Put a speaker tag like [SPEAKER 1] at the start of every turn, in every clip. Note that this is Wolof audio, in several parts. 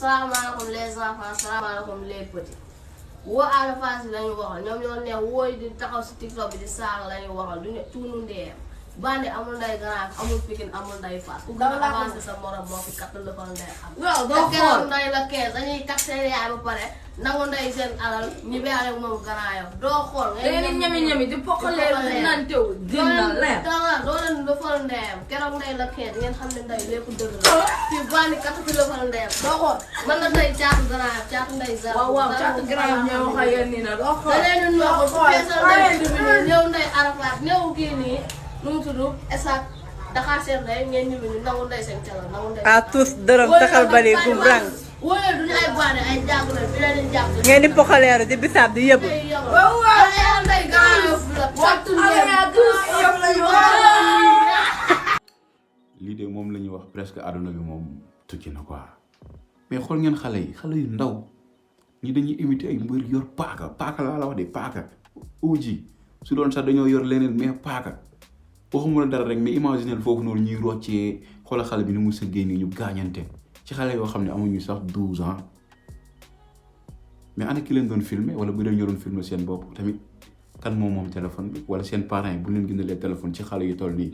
[SPEAKER 1] salaamaaleykum les enfants salaamaaleykum les petits woo Ada Fass la ñu waxal ñoom ñoo neex wooy di taxaw si TikTok bi di saaga la ñu waxal du ne tuunu ndeem bandi amul nday Grand amul Pikine amul nday Fass ku gën a avancé sa morom moo fi kat la ko nday xam.
[SPEAKER 2] waaw doo xool
[SPEAKER 1] nday la 15 dañuy kat seen yaay ba pare nangu nday seen alal ñu beale moom Grand yow doo xool.
[SPEAKER 2] da ngeen di ñami di pokalee di naan teew dina leer.
[SPEAKER 1] doo leen lëfal ndeyam keroog nday la 15 ngeen xam ne nday lépp dëgg la fii bandi kat fi lëfal ndeyam doo xool mën na nday caatu Grand caatu nday Zara.
[SPEAKER 2] waaw caatu Grand ñoo wax ak yéen nii nag doo xool.
[SPEAKER 1] da leen di noo ko feesal nday bi ñëw nday Arafat ñëw kii nii nu mu tudd esat Dakar seen nday ngeen ñëw ñu nangu nday seen calal nangu nday.
[SPEAKER 3] à tous dërëm taxal bari gum rang.
[SPEAKER 1] wóoyee du ñu ay baane ay jàng la fi leen di jàng.
[SPEAKER 3] ngeen di pokaleeru di bisaab di yëbu.
[SPEAKER 1] waaw waaw nday Grand Yoff la wattu
[SPEAKER 4] lii de moom la ñuy wax presque àdduna bi moom tukki na quoi mais xool ngeen xale yu ndaw ñi dañuy imiter ay mbër yor paaka laa la wax de paaka uji su doon sax dañoo yor leneen mais paaka waxuma la dara rek mais imaginer foofu noonu ñuy roccee xoolal xale bi ni mu sëggee nii ñu gaañante ci xale yoo xam ne amuñu sax 12 ans mais ana ki leen doon filmer wala bu leen ñoo doon filmer seen bopp tamit kan moom téléphone bi wala seen parents yi bu leen gënalee téléphone ci xale yu toll nii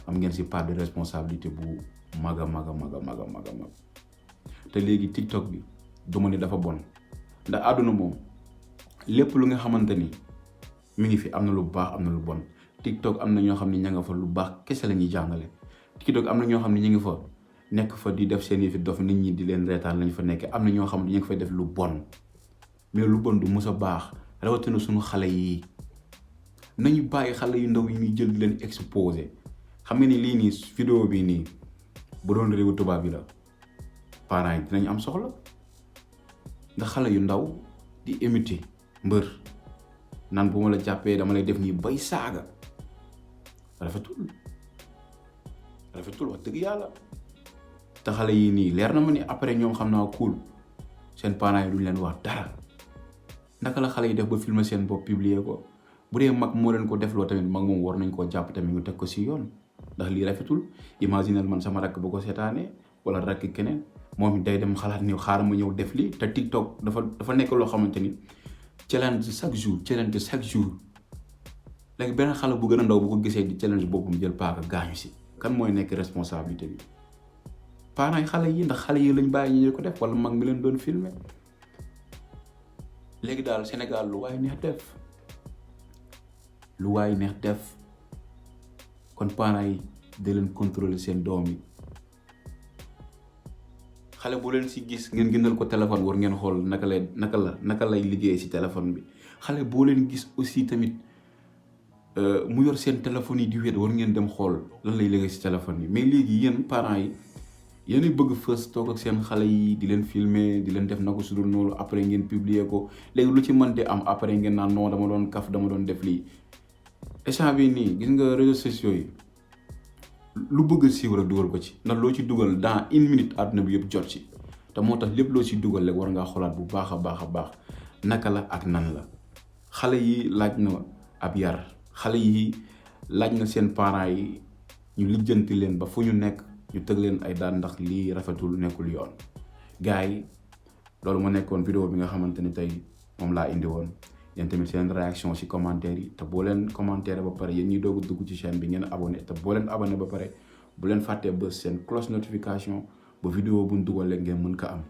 [SPEAKER 4] am ngeen si part de responsabilité bu mag a mag te léegi TikTok bi du ma ne dafa bon ndax àdduna moom lépp lu nga xamante ni mi ngi fi am na lu baax am na lu bon TikTok am na ñoo xam ne ña nga fa lu baax kese la ñuy jàngale TikTok am na ñoo xam ne ñu ngi fa nekk fa di def seen yëfi dof nit ñi di leen reetaan lañ fa nekkee am na ñoo xam ne ñu ngi fay def lu bon mais lu bon du mës a baax rawatina suñu xale yi nañu bàyyi xale yu ndaw yi ñuy jël di leen exposé xam nga ni lii nii vidéo bi nii bu doon réewu tubaab bi la parents yi dinañ am soxla ndax xale yu ndaw di imiter mbër naan bu ma la jàppee dama lay def nii bay saaga rafetul wax dëgg yàlla te xale yi nii leer na ma ni après ñoom xam naa cool seen parents yi duñ leen wax dara naka la xale yi def ba filmer seen bopp publier ko bu dee mag moo leen ko defloo tamit mag moom war nañ koo jàpp tamit ñu teg ko si yoon ndax lii rafetul imaginel man sama rakk bu ko seetaanee wala rakk keneen moom it day dem xalaat ni xaaral ma ñëw def lii te TikTok dafa nekk loo xamante ni challenge chaque jour léegi beneen xale bu gën a ndaw bu ko gisee di challenge boppam jël paaka gaañu si kan mooy nekk responsabilité bi parents yi xale yi ndax xale yi lañ bàyyi ñu ko def wala mag mi leen doon filmer léegi daal Sénégal lu waay neex def kon parents yi da leen contrôler seen doom yi xale bu leen si gis ngeen gënal ko téléphone war ngeen xool naka lay liggéey si téléphone bi xale boo leen gis aussi tamit mu yor seen téléphone yi di wéet war ngeen dem xool lan lay liggéey si téléphone yi mais léegi yéen parents yi yéen bëgg fës toog ak seen xale yi di leen filmer di leen def na ko su dul noonu après ngeen publier ko léegi lu ci mënte am après ngeen naan non dama doon kaf dama doon def lii échange bi nii gis nga réseaux sociaux yi lu bëgg siiw rek dugal ko ci ndax loo ci dugal dans 1 minute àdduna bi yëpp jot ci te moo tax lépp loo ci dugal rek war ngaa xoolaat bu baax a baax naka la ak nan la xale yi laaj na ab yar xale yi laaj na seen parents yi ñu lijjanti leen ba fu ñu nekk ñu tëg leen ay daan ndax lii rafetul nekkul yoon gars yi loolu ma nekkoon vidéo bi nga xamante ni tey moom laa indi woon yéen tamit seen réaction ci commentaire yi te boo leen commentaire ba pare yéen ñi doog a dugg ci chaîne bi ngeen abonné te boo leen abonné ba pare bu leen fàttee ba seen cloche notification ba vidéo buñ dugal leen ngeen mën ko am